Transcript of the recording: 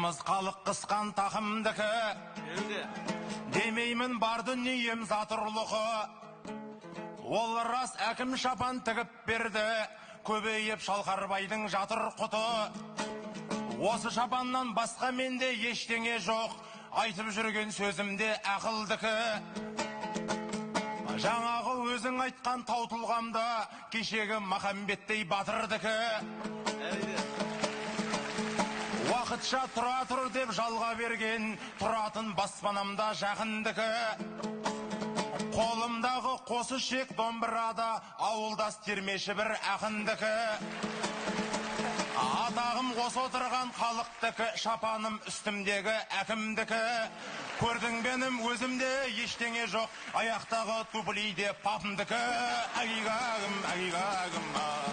Атымыз халық қысқан тақымдікі. Демеймін, бар дүнием затырлығы. Ол рас, әкім шапан тігіп берді, көбейіп Шалқарбайдың жатыр құты. Осы шапаннан басқа менде ештеңе жоқ, айтып жүрген сөзімде ақылдікі. Жаңағы өзің айтқан тау тұлғамда кешегі Махамбеттей батырдікі. Уақытша тұра тұр деп жалға берген тұратын баспанамда жақындікі. Қолымдағы қосы шек домбырада ауылдас термеші бір ақындікі. Атағым осы отырған халықтікі, шапаным үстімдегі әкімдікі. Көрдің, бенім өзімде ештеңе жоқ, аяқтағы туфлиде папымдікі. Әгигагім, әгигагім.